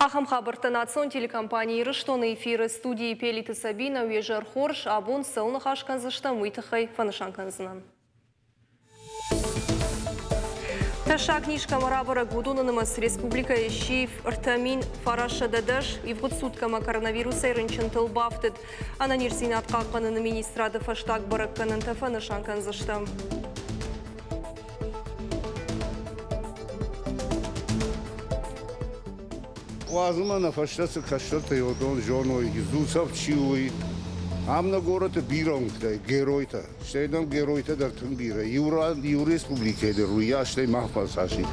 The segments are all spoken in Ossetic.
Ахӕм хабӕрттӕ национ телекомпани Ирыстоны эфиры студийы Пелиты Сабинӕ уе зӕр хорз, абон цӕуыл ныхас кӕндзыстӕм, уый тыххӕй фӕнысан кӕндзынӕн. Тӕссаг низ кӕмӕ рабӕрӕг, уыдоны нымӕц республикӕйы сси 3910. Ивгъуыд суткӕмӕ коронавирусӕй рынчынтыл бафтыд. Ӕнӕниздзинад хъахъхъӕныны министрады фӕстаг бӕрӕггӕнӕнтӕ фӕнысан кӕндзыстӕм. Уадзынмӕ нӕ фӕстӕ цы кӕстӕртӕ уыдон зоной, Зуцов чи у, уый. Ам нӕ горӕты бирӕ уынгтӕ, геройтӕ. Стӕй нӕм геройтӕ дӕр тынг бирӕ. Иу ран, иу республикӕйы дӕр уыйас, стӕй мах фӕцаси.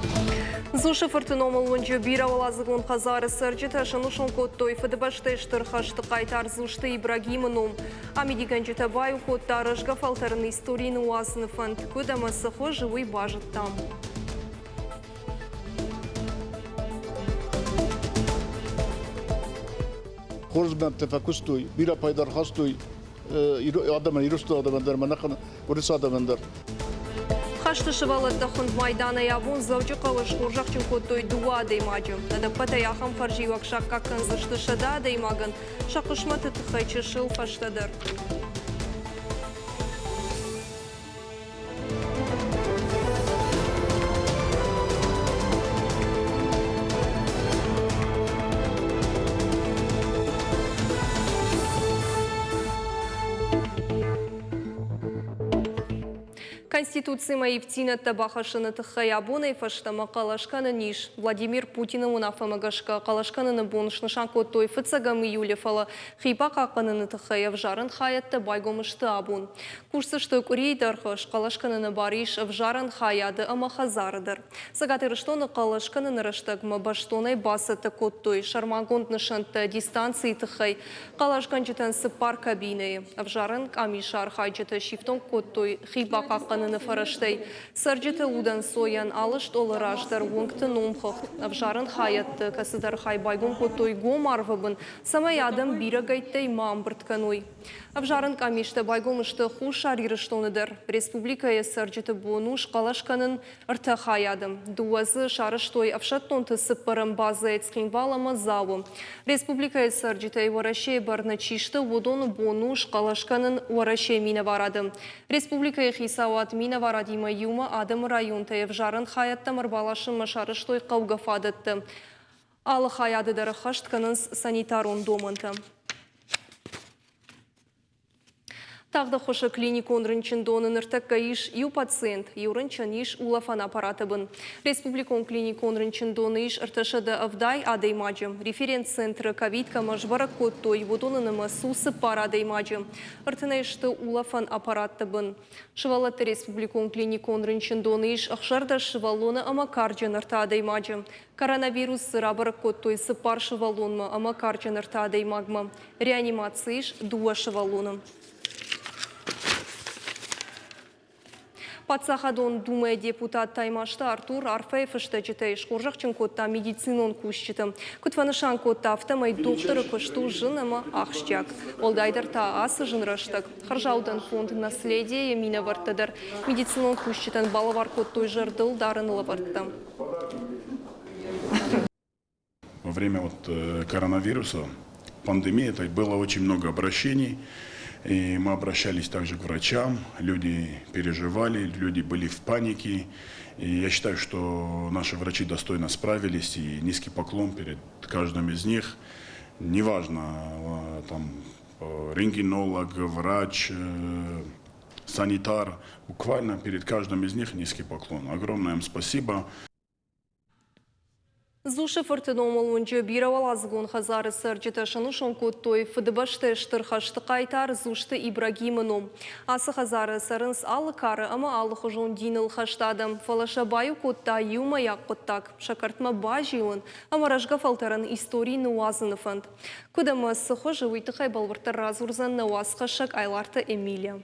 Дзусы-фырты номыл уынджы бирӕуӕладзыгон хӕдзары цӕрджытӕ сӕнусон кодтой Фыдыбӕстӕйы Стыр хӕсты хъайтар Дзусты Ибрагимы ном. Амидигӕнджытӕ баиу кодта рӕзгӕ фӕлтӕрын истори ныууадзыны фӕнд. Куыд ӕмӕ цы хуызы, уый базыдтам. Хорз бынӕтты фӕкуыстой, бирӕ пайда ӕрхастой адӕмӕн, Ирыстоны адӕмӕн дӕр ӕмӕ ӕнӕхъӕн Уырысы адӕмӕн дӕр. Хӕсты сывӕллӕттӕ хуынд майданӕй абон Дзӕуджыхъӕуы схорзӕхджын кодтой дыууӕ адӕймаджы. Ӕдӕппӕтӕй ахӕм хӕрзиуӕг саккаг кӕндзысты 100 адӕймагӕн сӕ хъысмӕты тыххӕй чысыл фӕстӕдӕр. Конституцимӕ ивддзинӕдтӕ бахӕссыны тыххӕй абонӕй фӕстӕмӕ хъӕлӕс кӕнын ис. Владимир Путины уынаффӕмӕ гӕсгӕ хъӕлӕс кӕныны бон снысан кодтой фыццӕгӕм июлы, фӕлӕ хи бахъахъхъӕныны тыххӕй ӕвзарӕн хайӕдтӕ байгом сты абон. Кусдзысты къуырийы дӕргъы, схъӕлӕс кӕныны бар ис ӕвзарӕн хайады ӕмӕ хӕдзары дӕр. Цӕгат Ирыстоны хъӕлӕс кӕныны рӕстӕгмӕ бӕстонӕй бацӕттӕ кодтой сӕрмагонд нысӕнттӕ дистанцийы тыххӕй. Хъӕлӕсгӕнджытӕн цыппар кабинӕйы. Ӕвзарӕн къамисы архайджытӕ сифтонг кодтой хи бахъахъхъӕныны фӕрӕзтӕй. Цӕрджыты удӕнцойӕн алы стъолы раз дӕр уынгты номхыгъд. Ӕвзарӕн хайӕдты кӕцыдӕр хай байгом кодтой гом арвы бын, цӕмӕй адӕм бирӕгӕйттӕй ма ӕмбырд кӕной. Ӕвзарӕн къамистӕ байгом сты Хуссар Ирыстоны дӕр. Республикӕйы цӕрджыты бон у схъӕлӕс кӕнын ӕртӕ хайады. Дыууӕ дзы сарӕзтой ӕфсӕддонты цыппӕрӕм базӕйы Цхинвал ӕмӕ Дзауы. Республикӕйы цӕрджытӕй Уӕрӕсейы бӕрны чи сты, уыдоны бон у схъӕлӕс кӕнын Уӕрӕсейы минӕварады. Республикӕйы хицауад минӕварадимӕ иумӕ адӕмы районтӕй ӕвзарӕн хайӕдтӕм ӕрбаласынмӕ сарӕзтой хъӕугӕ фадӕттӕ. Алы хайады дӕр ӕххӕст кӕнынц санитарон домӕнтӕ. Тагъд ӕххуысы клиникон рынчындоны ныртӕккӕ ис иу пациент, иу рынчын ис улӕфӕн аппараты бын. Республикон клиникон рынчындоны ис 370 адӕймаджы. Референц-центры ковид кӕмӕ сбӕрӕг кодтой, уыдоны нымӕц у цыппар адӕймаджы. Ӕртынӕй сты улӕфӕн аппаратты бын. Сывӕллӕтты республикон клиникон рынчындоны ис 16 сывӕллоны ӕмӕ карджын ӕртӕ адӕймаджы. Коронавирус дзы рабӕрӕг кодтой цыппар сывӕллонмӕ ӕмӕ карджын ӕртӕ адӕймагмӕ. Реанимацийы ис дыууӕ сывӕллоны. Паддзахадон Думӕйы депутат Таймазты Артур арфӕйы фыстӕджытӕй схорзӕхджын кодта медицинон кусджыты. Куыд фӕнысан кодта, афтӕмӕй дохтыры куыст у зын ӕмӕ ахсджиаг. Уӕлдайдӕр та ацы зын рӕстӕг. Хӕрзаудӕн фонд «Наследие»-йы минӕвӕрттӕ дӕр медицинон кусджытӕн балӕвар кодтой зӕрдыл дарыны лӕвӕрттӕ. Во время вот коронавируса, пандемии, это было очень много обращений. И мы обращались также к врачам, люди переживали, люди были в панике. И я считаю, что наши врачи достойно справились, и низкий поклон перед каждым из них. Неважно, там, рентгенолог, врач, санитар, буквально перед каждым из них низкий поклон. Огромное им спасибо. Дзусы-фырты номыл уынджы бирӕуӕладзыгон хӕдзары цӕрджытӕ сӕнусон кодтой Фыдыбӕстӕйы Стыр хӕсты хъайтар Дзусты Ибрагимы ном. Ацы хӕдзары цӕрынц алы кары ӕмӕ алыхуызон диныл хӕст адӕм, фӕлӕ сӕ баиу кодта иумӕйаг хъуыддаг – сӕ кӕртмӕ базилын ӕмӕ рӕзгӕ фӕлтӕрӕн истори ныууадзыны фӕнд. Куыд ӕмӕ цы хуызы, уый тыххӕй бӕлвырддӕр радзурдзӕн нӕ уацхӕссӕг Айларты Эмилия.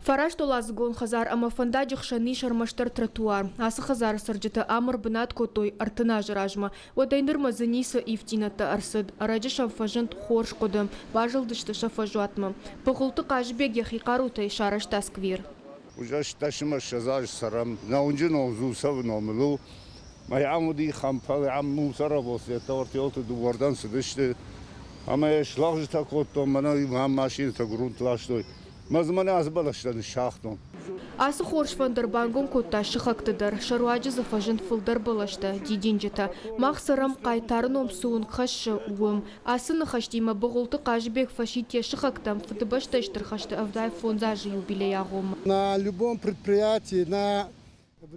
Фарастуӕладзыгон хӕдзар ӕмӕ фӕндаджы хсӕн ис ӕрмӕстдӕр тротуар. Ацы хӕдзары цӕрджытӕ ам ӕрбынат кодтой 30 азы размӕ. Уӕдӕй нырмӕ дзы ницы ивддзинӕдтӕ ӕрцыд. Ӕрӕджы сӕм фӕзынд хорз хъуыды. Базылдысты сӕ фӕзуатмӕ. Быгъуылты Хъазыбег йӕхи хъарутӕй сарӕзта сквер. Уже 28 азы цӕрӕм. Нӕ уынджы ном Зусовы номыл у. Мӕ ам уыди хӕмпӕл, ам мусоровоз ортелты дыууӕрдӕм цыдысты. Ӕмӕ йӕ слӕгъзытӕ кодтон, мӕнӕ ам машинӕтӕ грунт ластой. Мӕ дзы мӕнӕ ацы бӕлӕстӕ ныссагътон. Ацы хорз фӕнд ӕрбангом кодта сыхӕгты дӕр. Сӕ руаджы дзы фӕзынд фылдӕр бӕлӕстӕ, дидинджытӕ. Мах цӕрӕм, хъайтары ном цы уынг хӕссы, уым. Ацы ныхӕстимӕ Быгъуылты Хъазыбег фӕсидт йӕ сыхӕгтӕм Фыдыбӕстӕйы Стыр хӕсты 75 азы юбилейы агъоммӕ. На любом предприятии, на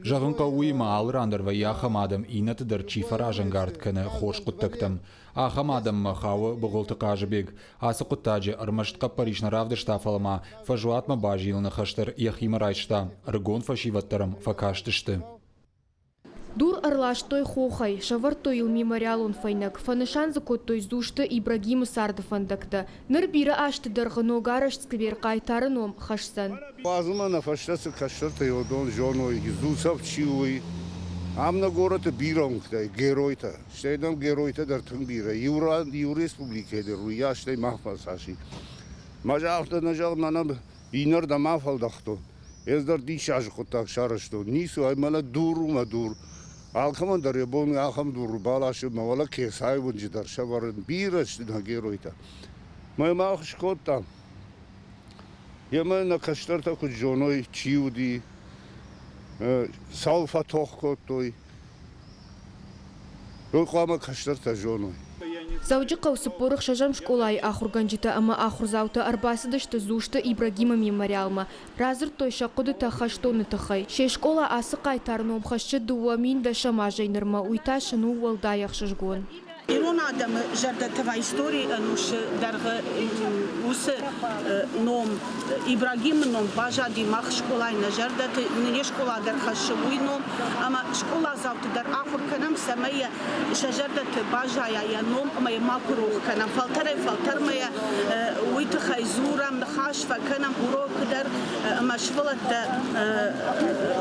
Зӕгъын хъӕуы уыимӕ, алы ран дӕр вӕййы ахӕм адӕм, иннӕты дӕр чи фӕразӕнгард кӕны хорз хъуыддӕгтӕм. Ахӕм адӕммӕ хауы Быгъуылты Хъазыбег. Ацы хъуыддаджы ӕрмӕст хъӕппӕрис нӕ равдыста, фӕлӕ ма фӕзуатмӕ базилыны хӕс дӕр йӕхимӕ райста. Ӕрыгон фӕсивӕд дӕр ӕм фӕкастысты. Дур ӕрластой хохӕй, сӕвӕрдтой йыл мемориалон фӕйнӕг, фӕнысан дзы кодтой Дзусты Ибрагимы царды фӕндӕгтӕ. Ныр бирӕ азты дӕргъы ногарӕзт сквер хъайтары ном хӕсдзӕн. Уадзынмӕ нӕ фӕстӕ цы кӕстӕртӕ уыдон зоной, Зуцов чи у, уый. Ам нӕ горӕты бирӕ уынгтӕ, геройтӕ. Стӕй нӕм геройтӕ дӕр тынг бирӕ. Иу ран, иу республикӕйы дӕр уыйас, стӕй мах фӕцас и. Мӕ загъта, нӕ зӕгъ, мӕнӕ иннӕрдӕм афӕлдӕхтон. Ӕз дӕр диссаджы хъуыддаг сарӕзтон. Ницы, ай мӕнӕ дур у мӕ дур. Алкӕмӕн дӕр йӕ бон ахӕм дур бӕласы мӕ уӕлӕ Кесайы уынджы дӕр сӕвӕрын. Бирӕ сты нӕ геройтӕ. Мӕ мах скодтам. Емӕ нӕ кӕстӕртӕ куыд зоной, чи уыди, цӕуыл фӕтох кодтой, уый хъуамӕ кӕстӕртӕ зоной. Дзӕуджыхъӕуы 46-ӕм скъолайы ахуыргӕнджытӕ ӕмӕ ахуырдзаутӕ ӕрбацыдысты Дзусты Ибрагимы мемориалмӕ. Радзырдтой сӕ хъуыдытӕ хӕстоны тыххӕй. Се скъола ацы хъайтары ном хӕссы 2010 азӕй нырмӕ, уый та сын у уӕлдай ӕхсызгон. Ирон адӕмы зӕрдӕтӕ историйы ӕнусы дӕргъы уыцы ном, Ибрагимы ном баззади мах скъолайы нӕ зӕрдӕты, не скъола дӕр хӕссы уый ном ӕмӕ скъоладзауты дӕр ахуыр кӕнӕм, цӕмӕй йӕ сӕ зӕрдӕты баззайа йӕ ном ӕмӕ йӕ макуы рох кӕнӕм. Фӕлтӕрӕй-фӕлтӕрмӕ йӕ уый тыххӕй дзурӕм, ныхас фӕкӕнӕм урокы дӕр ӕмӕ сывӕллӕттӕ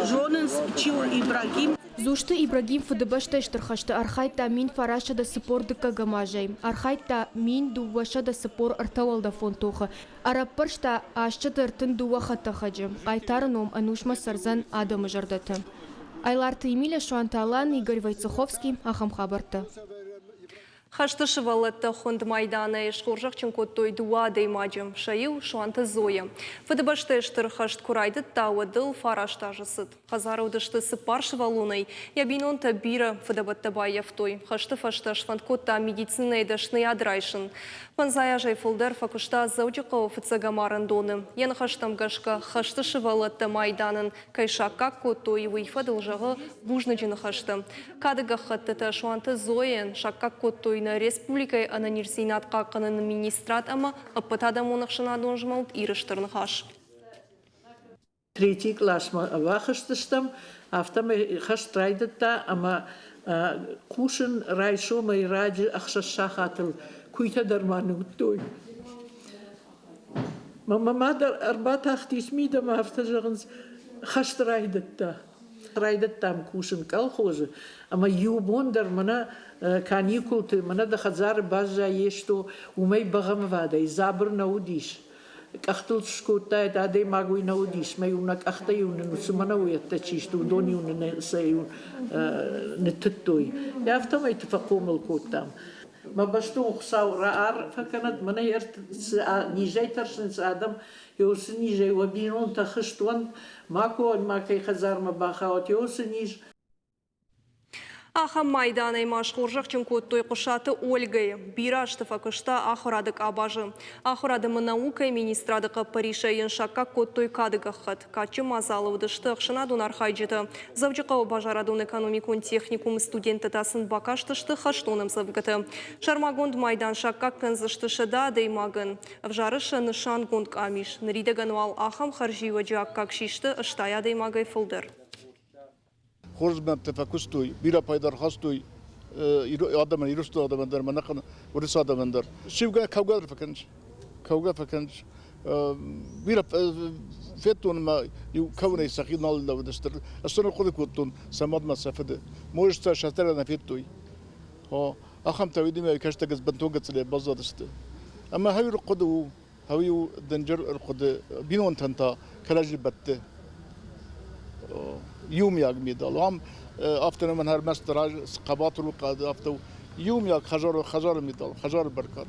зонынц, чи у Ибрагим. Дзусты Ибрагим Фыдыбӕстӕйы Стыр хӕсты архайдта 1942 азӕй. Архайдта 1243 уӕлдӕфон тохы. Ӕрӕппӕрста 832 хӕдтӕхӕджы. Хъайтары ном ӕнусмӕ цӕрдзӕн адӕмы зӕрдӕты. Айларты Емеля, Суанты Алан, Игорь Войцеховский. Ахӕм хабӕрттӕ. Хӕсты сывӕллӕттӕ хуынд майданӕй схорзӕхджын кодтой дыууӕ адӕймаджы. Сӕ иу Суанты Зоя. Фыдыбӕстӕйы Стыр хӕст куы райдыдта, уӕд ыл фараст азы цыд. Хӕдзары уыдысты цыппар сывӕллонӕй. Йӕ бинонтӕ бирӕ фыдӕбӕттӕ баййӕфтой. Хӕсты фӕстӕ сфӕнд кодта медицинӕйы дӕсныйад райсын. Фӕндзай азӕй фылдӕр фӕкуыста Дзӕуджыхъӕуы фыццӕгӕм арӕндоны. Йӕ ныхӕстӕм гӕсгӕ, хӕсты сывӕллӕттӕ майданӕн кӕй саккаг кодтой, уый фӕдыл зӕгъы бузныджы ныхӕстӕ. Кады гӕххӕттытӕ Суанты Зояйӕн саккаг кодтой нӕ республикӕйы ӕнӕниздзинад хъахъхъӕныны министрад ӕмӕ ӕппӕтадӕмон ӕхсӕнадон змӕлд Иры Стыр Ныхас. Третий къласмӕ бахызтыстӕм, афтӕмӕй хӕст райдыдта ӕмӕ кусын райсомӕй раджы ӕхсӕз сахатыл куыйтӕ дӕр ма ныудтой. Мӕ мад ӕрбатахтис мидӕмӕ, афтӕ зӕгъынц, хӕст райдыдта. Райдыдтам кусын колхозы ӕмӕ иу бон дӕр мӕнӕ каникулты, мӕнӕ дӕ хӕдзары баззайесто, уымӕй бӕгъӕмвадӕй дзабыр нӕ уыдис. Къӕхтыл скодтаид, адӕймаг уый нӕ уыдис, мӕ-иу нӕ къӕхтӕ-иу нын уыцы мӕнӕуыйӕттӕ чи сты, уыдон-иу нын сӕ-иу ныттыдтой. Афтӕмӕйты фӕхъомыл кодтам. Мӕ бӕстон Хуыцау раарфӕ кӕнӕд, мӕнӕ цы низӕй тӕрсынц адӕм, уыцы низӕй уӕ бинонтӕ хызт уӕнт, макуы макӕй хӕдзармӕ бахауӕд, уыцы низ. Ахӕм майданӕй ма схорзӕхджын кодтой Хъуысаты Ольгӕйы. Бирӕ азты фӕкуыста ахуырады къабазы. Ахуырады ӕмӕ наукӕйы министрады хъӕппӕрисӕй йын саккаг кодтой кады гӕххӕтт. Кадджын мадзалы уыдысты ӕхсӕнадон архайджытӕ. Дзӕуджыхъӕуы базарадон-экономикон техникумы студенттӕ та сын бакастысты хӕстон ӕмдзӕвгӕтӕ. Сӕрмагонд майдан саккаг кӕндзысты 100 адӕймагӕн. Ӕвзары сӕ нысангонд къамис. Ныридӕгӕн уал ахӕм хӕрзиуӕджы аккаг систы 80 адӕймагӕй фылдӕр. Хорз бынӕтты фӕкуыстой, бирӕ пайда ӕрхастой адӕмӕн, Ирыстоны адӕмӕн дӕр ӕмӕ ӕнӕхъӕн Уырысы адӕмӕн дӕр. Сивгӕ кӕугӕ дӕр фӕкӕнынц, кӕугӕ фӕкӕнынц. Бирӕ федтон ӕмӕ иу кӕуынӕй сӕхи нал лӕууыдысты. Ӕз сын ӕрхъуыды кодтон сӕ мадмӕ, сӕ фыды. Может, сӕ сӕ нӕ федтой. Ахӕмтӕ уыди, кӕстӕг бынтон гыццылӕй баззадысты. Ӕмӕ хӕйры хъуыды у, Хъӕуы-иу дынджыр ӕрхъуыды бинонтӕн та кӕрӕдзи бӕтты иумиаг медал. Ам Афтӕ нӕмӕн ӕрмӕст хъӕбатыр у, афтӕ у иумиаг хӕдзары, хӕдзары медал, хӕдзары бӕркад.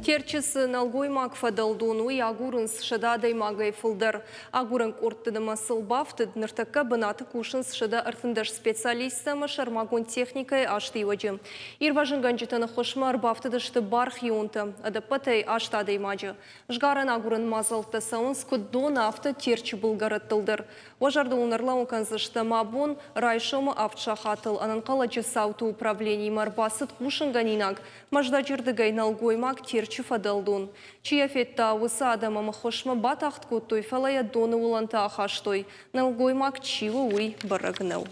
Терчы цы нӕлгоймаг фӕдӕлдон, уый агурынц 100 адӕймагӕй фылдӕр. Агурӕн къордты нымӕцыл бафтыд, ныртӕккӕ бынаты кусынц 113 специалисты ӕмӕ сӕрмагонд техникӕйы астиуӕджы. Ирвӕзынгӕнджытӕн ӕххуысмӕ ӕрбафтыдысты бархионтӕ, ӕдӕппӕтӕй аст адӕймаджы. Згарӕн агурӕн мадзӕлттӕ цӕуынц куыд доны, афтӕ Терчы былгӕрӕттыл дӕр. Уӕ зӕрдыл уын ӕрлӕууын кӕндзыстӕм, абон райсомы авд сахатыл ӕнӕнхъӕлӕджы цауты управленимӕ ӕрбацыд хъусынгӕнинаг, Мӕздӕджы рдыгӕй нӕлгоймаг Терчы фӕдӕлдон. Чи йӕ федта, уыцы адӕм ӕм ӕххуысмӕ батагъд кодтой, фӕлӕ йӕ доны уылӕнтӕ ахастой. Нӕлгоймаг чи у, уый бӕрӕг нӕу.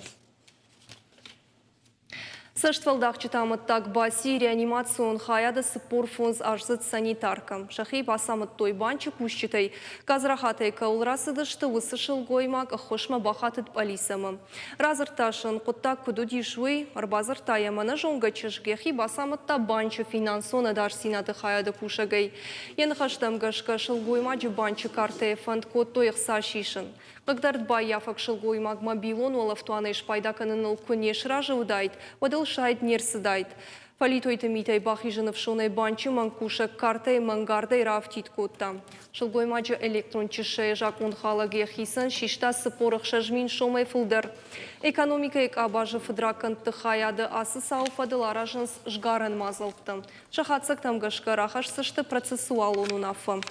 Цӕстфӕлдахджыты амӕттаг баци реанимацион хайады 45 аздзыд санитаркӕ. Сӕхи бацамыдтой банчы кусджытӕй. Гадзрахатӕй кӕуыл рацыдысты, уыцы сылгоймаг ӕххуысмӕ бахатыд пъӕлицӕмӕ. Радзырдта сын, хъуыддаг куыд уыдис, уый. Ӕрбадзырдта йӕм ӕнӕзонгӕ чызг, йӕхи бацамыдта банчы финансон ӕдасдзинады хайады кусӕгӕй. Йӕ ныхӕстӕм гӕсгӕ, сылгоймаджы банчы картӕйы фӕнд кодтой ӕхца сисын. Хъыгдард баййафӕг сылгоймаг мобилон уӕлӕфтуанӕй спайда кӕныныл куы не сразы уыдаид, уӕд ыл сайд не рцыдаид. Фӕлитойты митӕй бахизыны фсонӕй банчы мӕнгкусӕг картӕйы мӕнгардӕй раафтид кодта. Сылгоймаджы электрон чыссӕйы закъонхалӕг йӕхицӕн систа 46 мин сомӕй фылдӕр. Экономикӕйы къабазы фыдракӕндты хайады ацы цауы фӕдыл аразынц сгарӕн мадзӕлттӕ. Сӕ хатдзӕгтӕм гӕсгӕ рахӕсдзысты процессуалон уынаффӕ.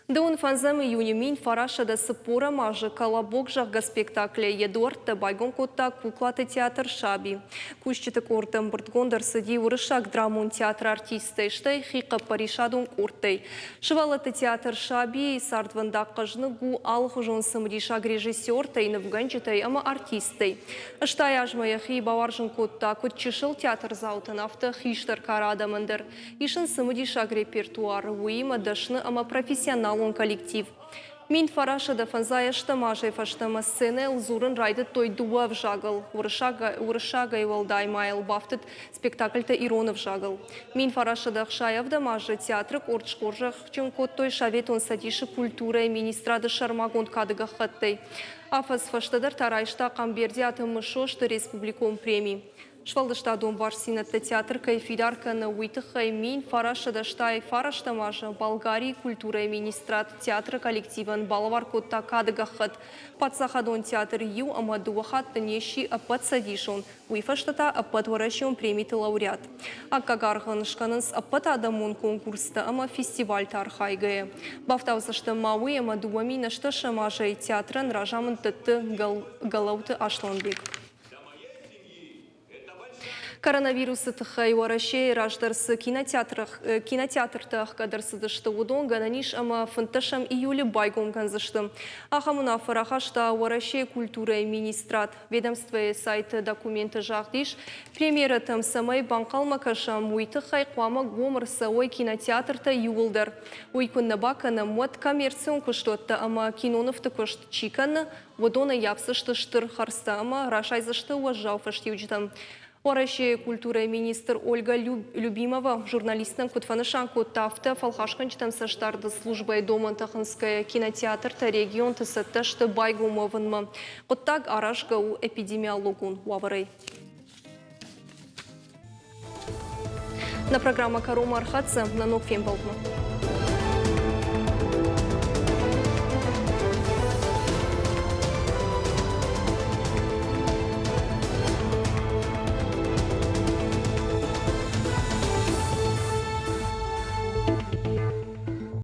Дыууын фӕндзӕм июны 1940 азы «Колобок» зӕгъгӕ спектаклӕй йӕ дуӕрттӕ байгом кодта куклаты театр «Саби». Кусджыты къорд ӕмбырдгонд ӕрцыди уырыссаг драмон театры артисттӕй, стӕй хихъӕппӕрисадон къордтӕй. Сывӕллӕтты театр «Саби»-йы цардвӕндаг хъӕзныг у алыхуызон цымыдисаг режиссертӕй, нывгӕнджытӕй ӕмӕ артисттӕй. 80 азмӕ йӕхи бауарзын кодта куыд чысыл театрдзаутӕн, афтӕ хистӕр кары адӕмӕн дӕр. Ис ын цымыдисаг репертуар, уыимӕ дӕсны ӕмӕ профессионалон коллектив. 1958 азӕй фӕстӕмӕ сценӕйыл дзурын райдыдтой дыууӕ ӕвзагыл. Уырыссагӕй уӕлдай ма йыл бафтыд спектакльтӕ ирон ӕвзагыл. 1967 азы театры къорд схорзӕхджын кодтой Советон Цӕдисы культурӕйы министрады сӕрмагонд кады гӕххӕттӕй. Афӕдз фӕстӕдӕр та райста Хъамбердиаты Мысосты республикон преми. Сфӕлдыстадон бастдзинӕдтӕ театр кӕй фидар кӕны, уый тыххӕй 1989 азы Болгарийы культурӕйы министрад театры коллективӕн балӕвар кодта кады гӕххӕтт. Паддзахадон театр иу ӕмӕ дыууӕ хатты не сси ӕппӕтцӕдисон, уый фӕстӕ та ӕппӕтуӕрӕсеон премиты лауреат. Аккаг аргъ ын скӕнынц ӕппӕтадӕмон конкурстӕ ӕмӕ фестивальты архайгӕйӕ. Бафтаудзысты ма уый ӕмӕ 2008 азӕй театрӕн разамынд дӕтты Гӕлӕуты Асланбег. Коронавирусы тыххӕй Уӕрӕсейы раздӕр цы кинотеатртӕ ӕхгӕд ӕрцыдысты, уыдон гӕнӕн ис ӕмӕ 15 июлы байгом кӕндзысты. Ахӕм уынаффӕ рахаста Уӕрӕсейы культурӕйы министрад. Ведомствойы сайты документы загъд ис, премьерӕтӕм цӕмӕй банхъӕлмӕ кӕсӕм, уый тыххӕй хъуамӕ гом ӕрцӕуой кинотеатртӕ иууылдӕр. Уый куыннӕ бакӕнӕм, уӕд коммерцион куыстуӕттӕ ӕмӕ кинонывты куыст чи кӕны, Уыдон ӕййафдзысты стыр хӕрдзтӕ ӕмӕ расайдзысты уӕззау фӕстиуджытӕ. Уӕрӕсейы культурӕйы министр Ольга Любимова журналисттӕн куыд фӕнысан кодта, афтӕ фӕлхасгӕнджытӕм цӕстдарды службӕйы домӕнтӕ хынцгӕйӕ кинотеатртӕ регионты цӕттӕ сты байгом уӕвынмӕ. Хъуыддаг аразгӕ у эпидемиологон уавӕрӕй. Нӕ программӕ кӕронмӕ ӕрхӕццӕ нӕ ног фембӕлдмӕ.